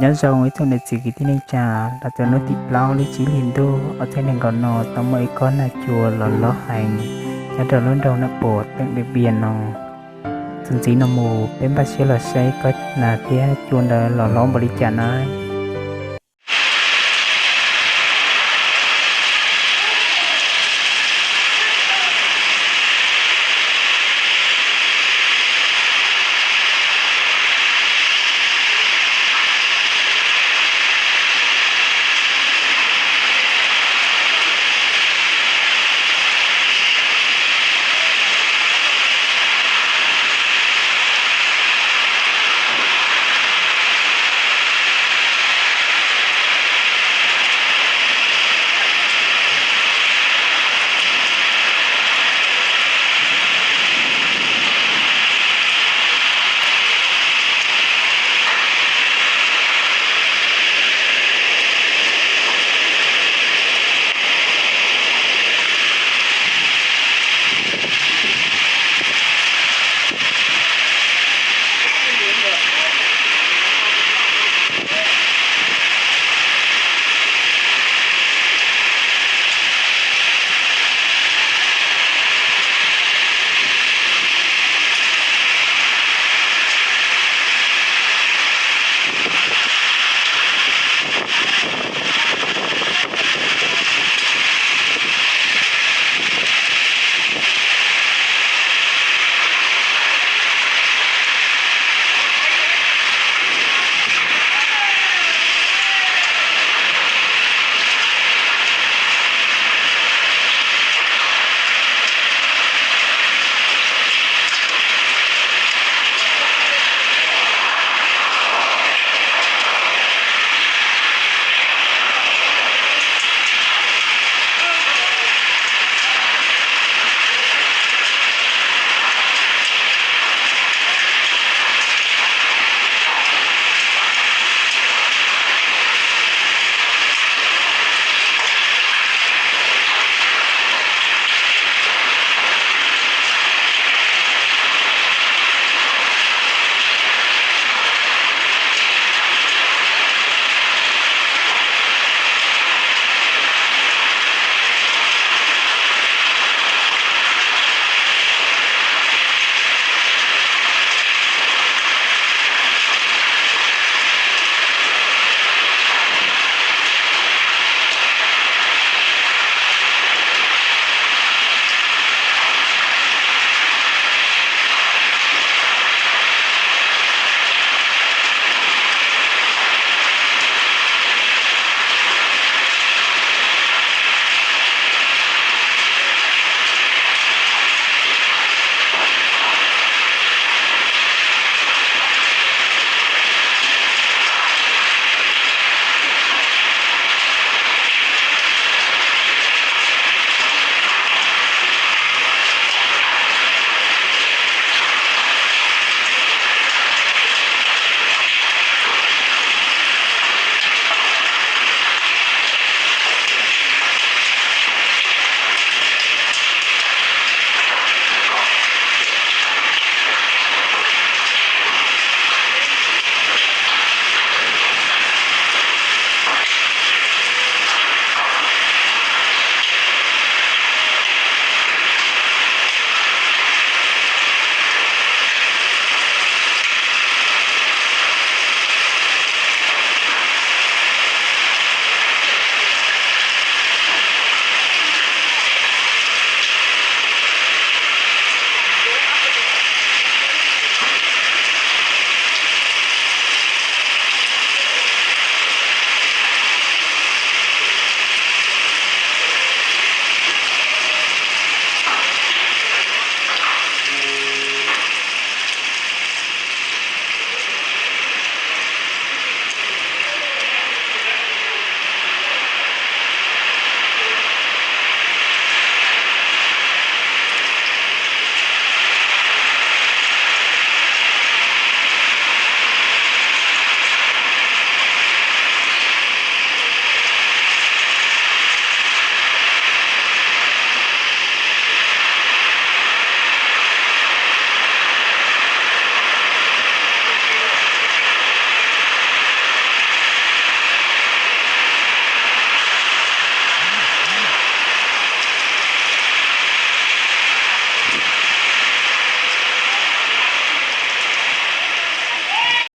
Nyob zoo ib tsoom niam txiv kwv tij neej tsa, los txog hnub tim plaub lub tsib hlis ntuj ob txhiab nees nkaum no tau muaj ib kob nas cua los loj heev nyob rau lub nroog Naj Puas teem Diam Npias no. Txuas ntxiv no mus peb npaj siab los saib kob nas thiab cua ntawd los loj npaum li cas na.